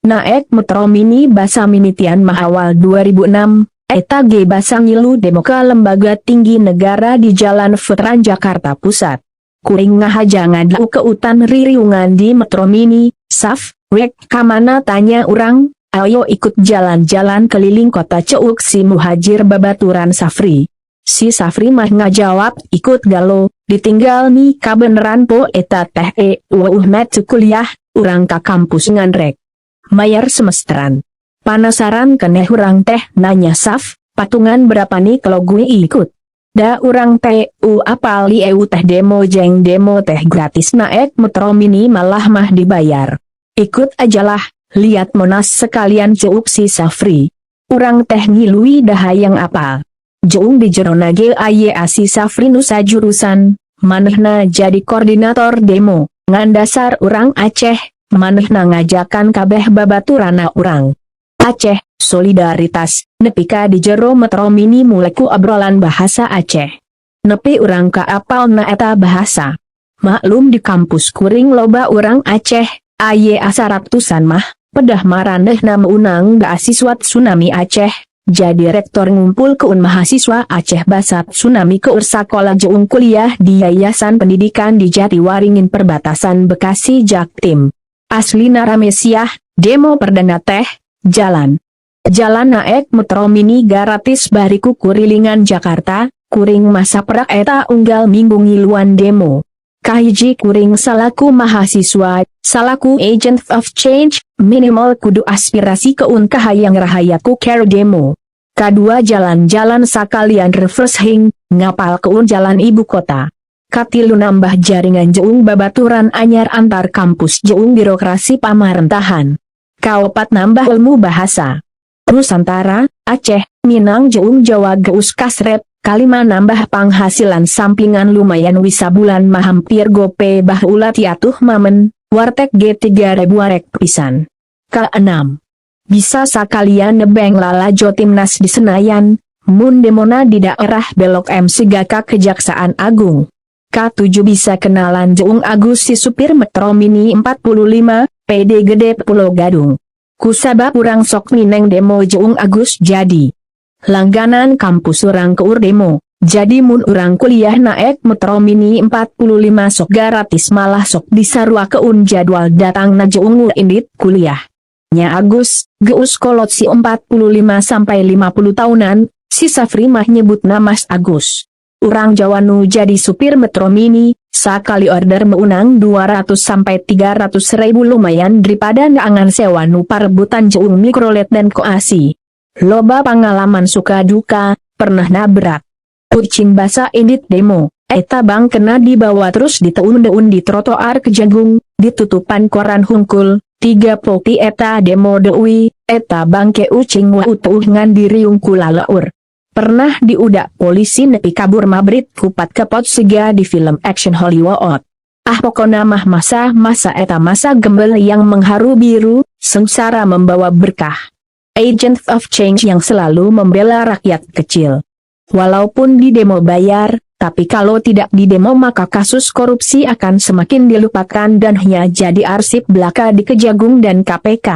Naek Metro Mini basa mimitian mah awal 2006, eta ge basa ngilu demo ke Lembaga Tinggi Negara di Jalan Veteran, Jakarta Pusat. Kuring ngahaja ngadukeutan ririungan di Metro Mini. "Saf, rek kamana?" tanya urang. "Ayo ikut jalan-jalan keliling kota," ceuk si muhajir babaturan Safri. Si Safri mah ngajawab, "Ikut galo, ditinggal nih." Kabeneran po eta teh euweuh mata kuliah, urang ka kampus ngan rek mayar semesteran. Panasaran keneh urang teh nanya, "Saf, patungan berapa nih kalau gue ikut?" Da urang teh u apal ieu teh demo jeng demo teh gratis, naek Metro Mini malah mah dibayar. "Ikut ajalah, lihat Monas sekalian," ceuk si Safri. Urang teh ngilui da hayang apal. Jeung di jerona ge aya si Safri nu sajurusan, manehna jadi koordinator demo, ngan dasar urang Aceh, manehna ngajakan kabeh babaturana urang Aceh, solidaritas, nepi ka di jero Metro Mini mulai ku obrolan bahasa Aceh. Nepi urang ka apal na eta bahasa. Maklum di kampus kuring loba urang Aceh, aya asa ratusan mah, pedah maranehna meunang beasiswa tsunami Aceh, jadi rektor ngumpulkeun mahasiswa Aceh basa tsunami keur sakola jeung kuliah di Yayasan Pendidikan di Jatiwaringin, perbatasan Bekasi Jaktim. Aslina rame siah, demo perdana teh, jalan. Jalan naek Metro Mini gratis bari kukurilingan Jakarta, kuring masa perak eta unggal minggu ngiluan demo. Kahiji, kuring salaku mahasiswa, salaku agent of change, minimal kudu aspirasikeun kahayang rahayat ku cara demo. Kadua, jalan-jalan sakalian refreshing, ngapalkeun jalan ibu kota. Katilu, nambah jaringan jeung babaturan anyar antar kampus jeung birokrasi pamarentahan. Kaopat, nambah ilmu bahasa Nusantara, Aceh, Minang jeung Jawa geus kasrep. Kalima, nambah penghasilan sampingan lumayan wisa bulan mah hampir gope, baheula tiatuh mamen, warteg ge 3000 arek pisan. K6. Bisa sakalian nebeng lalajo timnas di Senayan, mun demona di daerah Belok M siga ka Kejaksaan Agung. K7, bisa kenalan jeung Agus, si supir Metro Mini 45, PD Gede Pulo Gadung. Kusabab urang sok mineng demo jeung Agus, jadi langganan kampus urang keur demo. Jadi mun urang kuliah naek Metro Mini 45 sok gratis, malah sok disaruakeun jadwal datang na jeung indit kuliah. Nya Agus, geus kolot si 45 sampai 50 tahunan, si Safri mah nyebut Mas Agus. Urang Jawa nu jadi supir Metro Mini, sakali order meunang 200 sampai 300 ribu, lumayan daripada neangan sewa nu parebutan jeung mikrolet dan koasi. Loba pengalaman suka duka, pernah nabrak kucing basa indit demo, eta bang kena dibawa terus diteun-deun di trotoar Kejagung, ditutupan koran hungkul, 3 poe eta demo deui, eta bangke ucing wautuh ngan diriung ku laleur. Pernah diudak polisi nepi kabur mabrit kupat kepot siga di film action Hollywood. Ah, pokona mah masa-masa eta masa gembel yang mengharu biru, sengsara membawa berkah. Agent of change yang selalu membela rakyat kecil. Walaupun di demo bayar, tapi kalau tidak di demo maka kasus korupsi akan semakin dilupakan dan hanya jadi arsip belaka di Kejagung dan KPK.